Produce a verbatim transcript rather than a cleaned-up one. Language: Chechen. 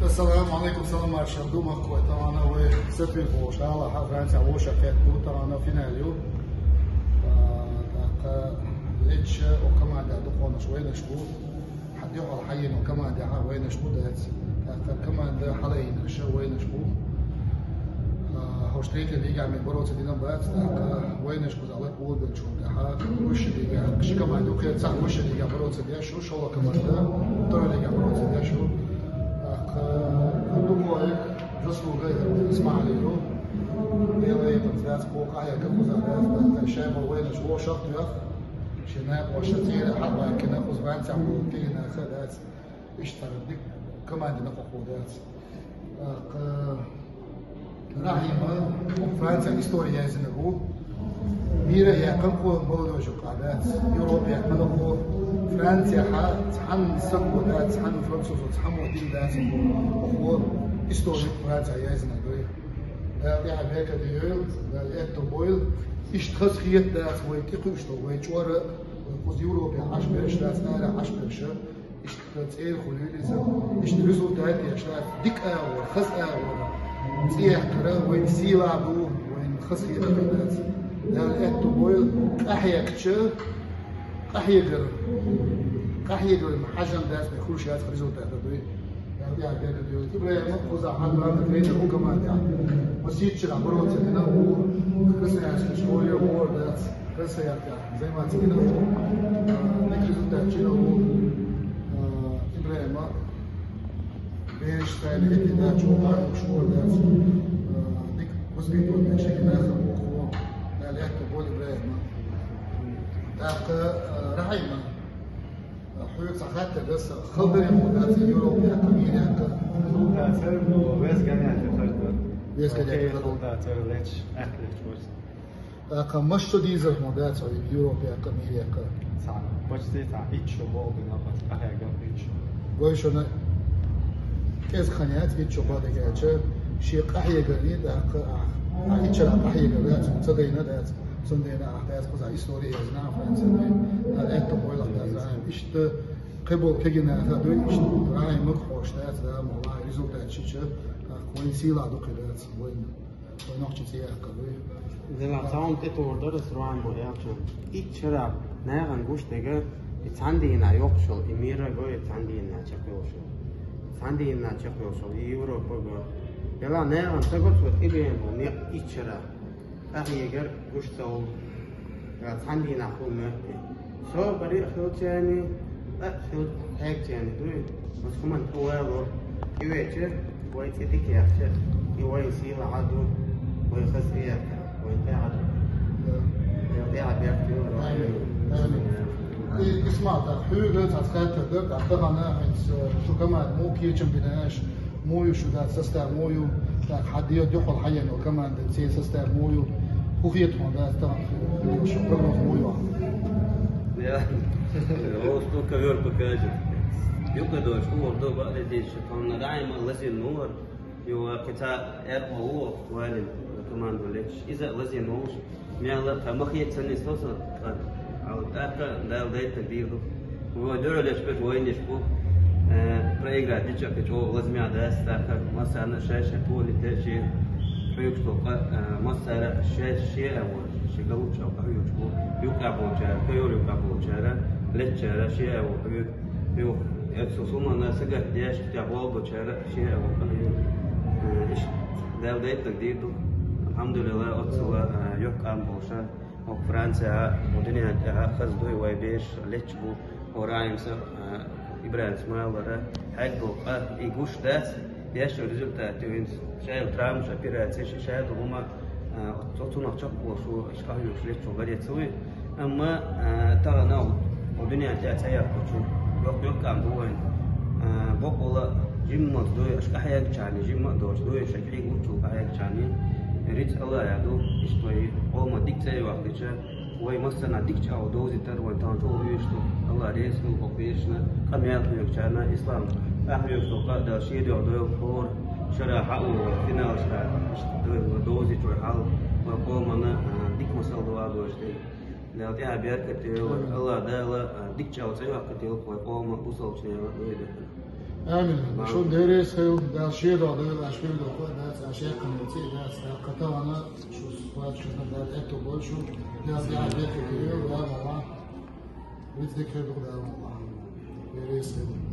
Ассаламу алейкум, салам, маршал ду, махкой, тахана вай сапир болуш, ала, ха, Франция, вошакет, ду, тахана финал ю. А, так, леча, о, команда, духонаш, вайнаш, ду. Хьан дехьал хьаена команда хьа вайнаш бу дац. ТӀаккха команда хьалаийна ша вайнаш бу. А, хӀош третья лига ме бороться дина бац, тӀаккха вайнаш бу зала клуб чун хьа высшая лига. Ши команда ухе цах высшая лига бороться деш шу, шола команда вторая лига бороться деш шу. ТӀаккха духоек заслуга Исмаилу. Делаем там связь по кая как узадас, тӀаккха шайба вайнаш во шахтуях. Ши най по ша цера хьабакина узван цам бу тина садац. Иштта дик команда на хохудац. ТӀаккха Рахима, Франция история язина бу. Мира я кам ко молодой жу кадац. Европа я кам ко Франция ха цхан сагудац, цхан француз, цхан модин дац. Ко история Франция язина бу. Да, я бека диёл, да, это бойл. Иштта хас хиет дац, вай кикуш то, вай чора, вай куз Европа аш берш дац, нара аш берш. Иштта цӀер хулилиса, иштта результат яшла, дик агӀор, хас агӀор. ЦӀехкара, вайн сила бу, вайн хас хиетадац. Дал эту бойл, къахьекча, къахьегар, къахьегар, хьажам дац, хуш яц результат дуй. Ял ял бегар дуй. Ибраим, хуза хьадван, тренер у команда. Масичра, бороться, на у, Красноярский школе, у, дац. Красноярка заниматься не надо. Ник результат чинал Ибраима. Береш стайли эти да чё пару школ да. Ник воспитывать наши гимназия буху. Да, легко боль Ибраима. Так, Рахима. Хуюк сахат да с хабари мудаци Европе, Америка. Результат сэр, но вес гоняет, это. Вес гоняет, это. Результат сэр, леч, эх, леч, вот. ТӀаккха массо дийзар хӀума дац хьо Европе, Америка? Цхьа, почти цхьа, итт шо болу дина, къахьегар итт шо. Гой шуна кӀезиг хан яц, итт шо бадагача, шен къахьегарний, тӀаккха а, а итт шо къахьегар дац, ца дайна дац, цундела а дац, кхуза история язна, Франция дай, а летто бойла дац, а иштта кхебол кегина ха дуй, иштта рай мак хош дац, да, мала результат шича, а кхоин сила дукхе дац, война. Вай нохчи цӀе яхкар вуй. Дела цаун тӀе тур дара, с руан бо яхча. Ит чара, наган гуш дега, и цандина йохшул, и мира го, и цандина чакулшул. Цандина чакулшул, и Европа го. Дела наган цагот вот и бен бо, не ит чара. Ах егер гуш цаул. Цхьан дийнахь хӀума моьтту. Со бари а хилчарни, а хил хьегчарни дуй. Бус хӀуман тӀе валор. И веча вай цӀе дика яхча, и вай сийла хьаду, вай хаза тӀеяхка, вай тӀе хьаду. Вай тӀе хьаберта йолу. Амин. Амин. И Исмаил, так, хьуьга цхьа хаттар дар, так, тахана хӀинца шу команда муха кечам бина аша? Муй ю шу дац состав, муй ю, так, хьан де-, духьал хьаен йолу команда, церан состав муй ю, хӀун хета хьуна дац, тахана шу прогноз муй ю? Я. Просто ковёр покажет. Юкъа дойш, хӀун вара до баъ де дийша, тхуна Раима лазийна вара. Ю, кхин цхьа эркъа ву, валин команду леташ. Иза а лазийна волуш. Мелла тхан ма хетта ца нисдо сан, тхан. Хьал тӀаккха Дала дайтан дийр ду. Вай дуьралеш берш вайнаш бу. Э, проиграть дича кхин чӀогӀа лазмех дац, тӀаккха массарна шай-шай толи те шен хьоьгуш долу къа, э, массара шай шен а волуш, шен галучча къа хьоьгуш бу. Юкъа болчара, кайор юкъа болчара, леччара шен а волу хьоьгу. Юха, эцу сумана сагат деш, тя болбачара шен а волу къа хьоьгу. Э, иш Дала дайтан дийр ду. Алхьамдулилла, оццула, э, юкъа болуша. Оха Франция, оха дуьнен тӀехь хаза дуй вай бераш летча бу, оха Раимса, а, Ибрахим Смайлара, хьаьгдо къа, и гуш дац, деш результат ю хӀинца. Шайла травмаш, операцеш, шайла хӀума, а, цо-, цунах чекхволуш ву, аша къахьоьгуш летчо гаре ца вуй. Амма, а, тахана оха дуьнен тӀехь ца яхкучу, йоккха-йоккха ам бу вайн. А, боккъала жиммалц дуй, аша къахьегчарни, жимма а доцуш дуй, аша кӀий гуччул къахьегчарни, рицкъ ала а ду, иштта вай, къома дика ца йохкича, Вай массарна дика чӀоагӀа довзийтар, вайн тахана чӀоагӀа вуьйш ду. Алла реза хуьлда хӀокху вешна, къамел хьоьгучарна, ислам къахьоьгуш долу къа а Дала шен дуьхьа дойла хӀора, шарахь а вогӀу, финалаш а, иштта дойла довзийча вай хьал, вайн къомана, а, дика масал ду а дойла. Дала тӀаьхьа беркат йойла, Алла Дала, а, дика чӀоагӀа цӀе йоккхуьйтийла вайн къоман бусалба чӀогӀа а дойла. Амин. Шун деррис хила, Дала шен дуьхьа дойла, аша хила доху, дац, аша яьккхина цӀе, дац, Дала кхатавана, шу спачкашна Дала аьтту бойла шу, Дала тӀаьхьа беркат йойла, Дала ма. Вицдика хир ду Дала ма. Деррис хила.